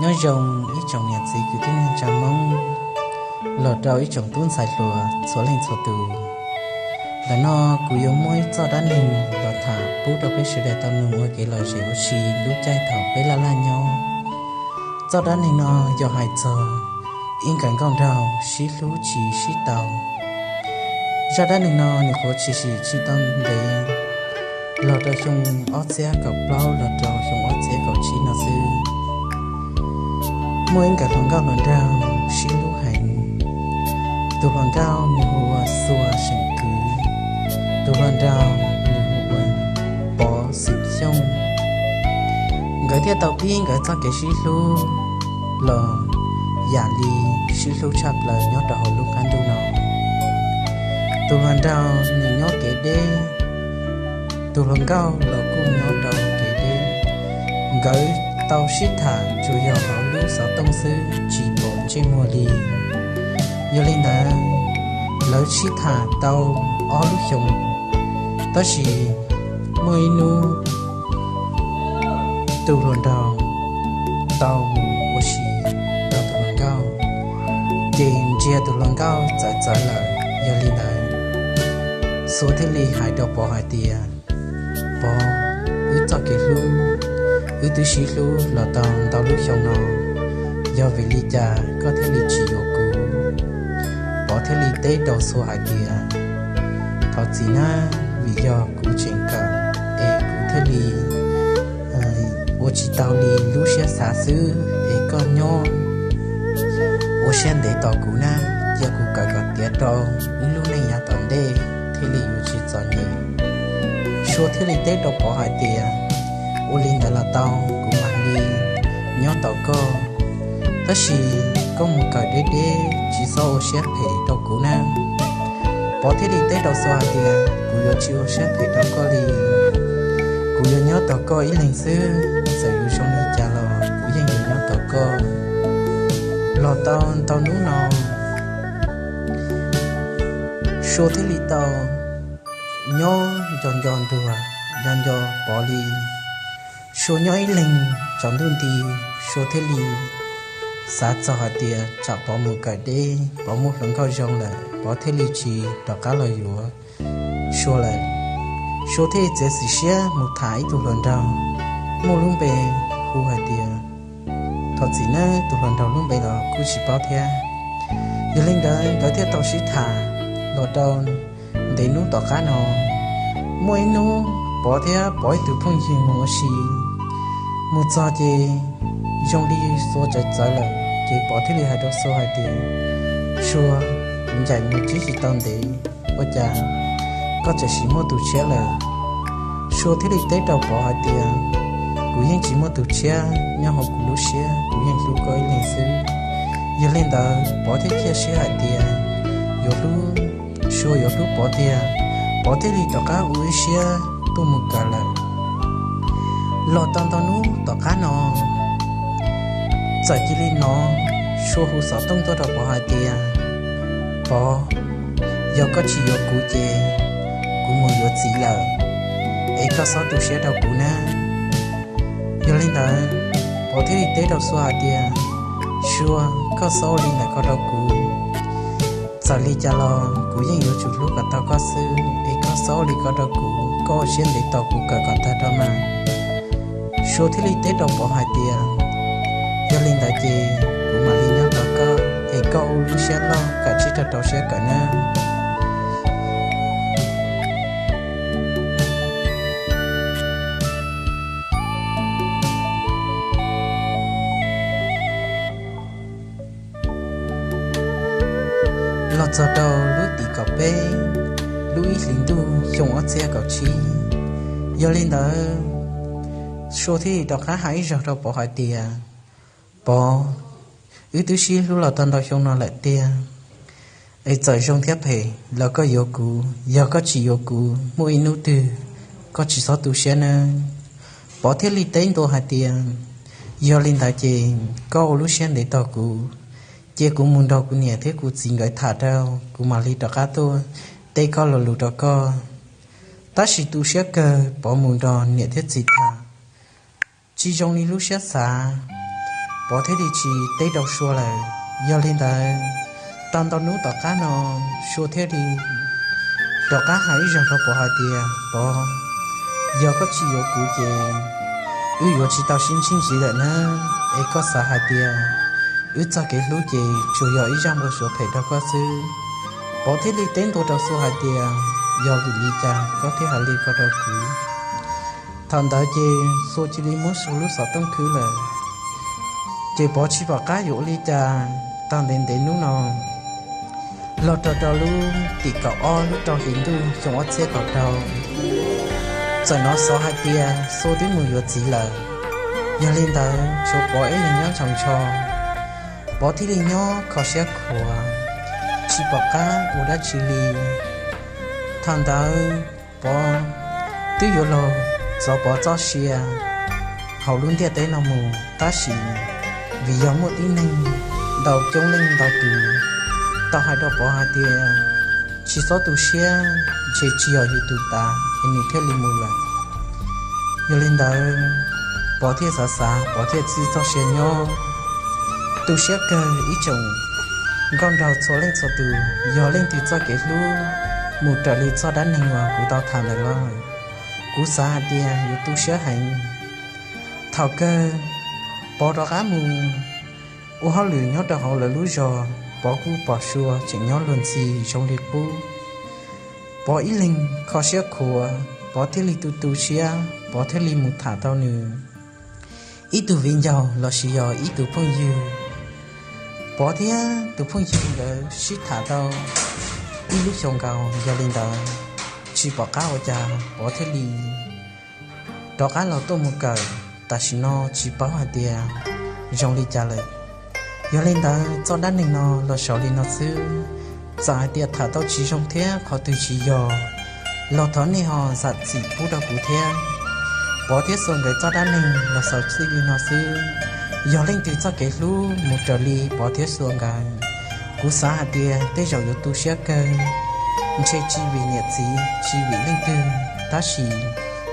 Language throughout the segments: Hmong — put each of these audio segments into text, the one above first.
Nyob zoo ib tsoom niam txiv kwv tij neej tsa Hmoob, los rau ib tsoom tub ntxhais hluas txhua leej txhua tus. Ntawm no kuv yuav muab ib txoj dab neeg los tham pub rau peb sawv daws tau mloog ua kev lom zem ua si lub caij thaum peb laj laj nyob. Txoj dab neeg no yog hais txog ib nkawm nkauj nraug sib hlub tsis sib tau. Zaj dab neeg no nws qhuav tshwm sim tsis tau ntev, los rau xyoo ob txhiab kaum plaub los rau xyoo ob txhiab kaum tsib no xwb. Muaj ib nkawm hluas nkauj hluas nraug sib hlub heev. Tus hluas nkauj nws hu ua Xua Seem Kwv, tus hluas nraug nws hu ua Pov Xwm Xyooj. Nkawd thiaj tau pib nkawd txoj kev sib hlub los yam li sib hlub tshaj plaws nyob rau hauv lub qab ntuj no. Tus hluas nraug nws nyob kev deb, tus hluas nkauj los kuj nyob rau kev deb. Nkawd tau sib tham tsuas yog hauv lub xov tooj xwb tsis pom ntsej muag li. Yog li ntawd, lawv sib tham tau ob lub xyoos, tab sis muaj ib hnub tus hluas nraug tau mus ua si rau tus hluas nkauj, ces ntsia tus hluas nkauj txawv txawv lawm. Yog li ntawd, Xua thiaj li hais rau Pov hais tias, Pov, wb txoj kev hlub, wb twb sib hlub los tau ntau lub xyoo no, yog vim li cas koj thiaj li tsis yuav kuv? Pov thiaj li teb rau Xua hais tias, Thov txim nawb, vim yog kuv tseem kawm es kuv thiaj li ua tsis tau li lub siab xav xwb, es koj nyob ua siab ntev tos kuv nawb, cia kuv kawm kom tiav rau wb lub neej yav tom ntej thiaj li yuav tsis txom nyem. Sua thiaj li teb rau Pov hais tias, Ua li ntawd los tau, kuv mam li nyob tos koj, tab sis koj mus kawm deb deb, tsis txhob ua siab phem rau kuv nawb. Pov thiaj li teb rau Xua hais tias, Kuv yuav tsis ua siab phem rau koj li, kuv yuav nyob tos koj ib leeg xwb, txawm yuav zoo li cas los kuv yeej yuav nyob tos koj. Los tau ntau hnub no, Sua thiaj li tau nyob nco nco ntuag, nco nco Pov li. Sua nyob ib leeg tsaus ntuj nti, Sua thiaj li xav txog hais tias tsam Pov mus kawm deb, Pov muaj hluas nkauj zoo lawm, Pov thiaj li tsis rov qab los yuav Sua lawm. Sua thiaj li txiav txim siab mus tham ib tug hluas nraug muaj lub npe hu hais tias, thov txim nawb, tus hluas nraug lub npe los kuj tsis paub thiab. Yog li ntawd nkawd thiaj tau sib tham los rau ntev hnub tom qab no. Muaj ib hnub Pov thiab Pov ib tug phooj ywg mus ua si, mus txog ces zoo li Sua txawv txawv lawm, ces Pov thiaj li hais rau Sua hais tias, Sua, kuv ncaim mus tsis tau ntev, ua cas koj txawm sim muaj tus tshiab lawm? Sua thiaj li teb rau Pov hais tias, Kuv yeej tsis muaj tus tshiab, nyob hauv kuv lub siab kuv yeej hlub koj ib leeg xwb. Yog li ntawd Pov thiaj cia siab hais tias yuav hlub, Sua yuav hlub Pov tiag, Pov thiaj li rov qab ua ib siab tuaj mus kawm lawm. Los tau ntau hnub tom qab no, txawm cia li hnov Sua hu xov tooj tuaj rau Pov hais tias, Pov, yog koj tsis yuav kuv ces kuv mus yuav txiv lawm, es koj txhob tu siab rau kuv nawb. Yog li ntawd, Pov thiaj li teb rau Sua hais tias, Sua, koj txhob ua li ntawd ko rau kuv. Txawm li cas los kuv yeej yuav tsum hlub kom tau koj xwb, es koj txhob ua li ko rau kuv, koj ua siab ntev tos kuv kawm kom tag rau mas. Sua thiaj li teb rau Pov hais tias, Yog li ntawd ces kuv mam li nyob tos koj, es koj ua lub siab loj, kav tsij rau rau siab kawm nawb. Los txog rau lub tim kaum peb, lub ib hlis ntuj xyoo ob txhiab kaum tsib, yog li ntawd, Sua thiaj li rov qab hais ib zaug rau Pov hais tias, Pov, wb twb sib hlub los tau ntau xyoo no lawm tiag, es txawm zoo thiab phem los koj yuav kuv, yog koj tsis yuav kuv muaj ib hnub twg koj tsis txhob tu siab nawb. Pov thiaj li teb ntua hais tias, Yog li ntawd ces koj ua lub siab ntev tos kuv, cia kuv mus nrog kuv niam thiab kuv txiv nkawd tham rau, kuv mam li rov qab tuaj teb koj lo lus rau koj. Tab sis tu siab kawg, Pov mus nrog niam thiab txiv tham tsis zoo li lub siab xav. Pov thiaj li tsis teb rau Sua lawm. Yog li ntawd, tau ntau hnub tom qab no, Sua thiaj li rov qab hais ib zaug rau Pov hais tias, Pov, yog koj tsis yuav kuv ces wb yuav tsis tau sib ntsib ntxiv lawm nawb. Es koj xav hais tias wb txoj kev hlub ces tsuas yog ib zaj npau suav phem rau koj xwb. Pov thiaj li teb ntua rau Sua hais tias, Yog vim li cas koj thiaj hais li ko rau kuv? Thaum ntawd ces Sua cia li muab Sua lub xov tooj khwb lawm. Ces Pov tsis pom qab yuav ua li cas, tau ntev ntev hnub no los rau rau lub tim kaum ob lub rau hli ntuj xyoo ob txhiab kaum rau, txawm hnov xov hais tias Sua twb mus yuav txiv lawm. Yog li ntawd tshuav Pov ib leeg nyob ntshaus ntsho. Pov thiaj li nyob kho siab khuav, tsis pom qab ua dab tsi li. Thaum ntawd Pov twb yuav luag txov Pov txoj sia hauv lub ntiaj teb no mus, tab sis vim yog muaj tib neeg ntau coob leej ntau tus tau hais rau Pov hais tias, Tsis txhob tu siab, ntshe tsis yog yus tus tas es nws thiaj li mus lawm. Yog li ntawd, Pov thiaj xav xav, Pov thiaj txi txoj sia nyob. Tu siab kawg ib tsoom nkauj nraug txhua leej txhua tus, yog leej twg txoj kev hlub mus raws li txoj dab neeg uas kuv tau tham ntawd los, kuv xav hais tias yuav tu siab heev. Thaum kawg Pov rov qab mus ua hauj lwm nyob rau hauv lawv lub zos, Pov kuj pom Sua tseem nyob luag ntxhi zoo li qub. Pov ib leeg kho siab khuav, Pov thiaj li tu tu siab, Pov thiaj li mus tham tau nws ib tug viv ncaus lossis yog ib tug phooj ywg. Pov thiab tus phooj ywg nkawd sib tham tau ib lub xyoo nkaus, yog li ntawd tsis pom qab ua cas Pov thiaj li rov qab los tuaj mus kawm, tam sim no tsis paub hais tias zoo li cas lawm. Yog li ntawd txoj dab neeg no los xaus li no xwb. Txawm hais tias tham tau tsis zoo thiab qhov twg tsis yog los thov nej ho zam txim pub rau kuv thiab. Pov thiab Xua nkawd txoj dab neeg los xaus txij li no xwb. Yog leej twg txoj kev hlub mus raws li Pov thiab Xua nkawd, kuv xav hais tias tej zaum yuav tu siab kawg, ntshe tsis vim niam txiv tsis vim leej twg, tab sis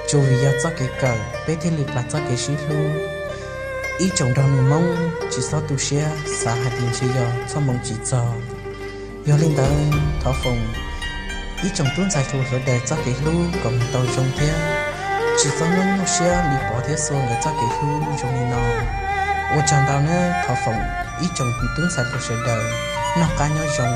tsuas vim yog txoj kev kawm peb thiaj li pab txoj kev sib hlub. Ib tsoom nraug nus Hmoob tsis txhob tu siab xav hais tias ntshe yog txoj hmoo tsis txog. Yog li ntawd thov foom ib tsoom tub ntxhais hluas sawv daws txoj kev hlub kom mus tau zoo thiab tsis txhob nyuaj nyuaj siab li Pov thiab Xua nkawd txoj kev hlub zoo li no. Ua tsaug ntau nawb, thov foom ib tsoom tub ntxhais hluas sawv daws noj qab nyob zoo.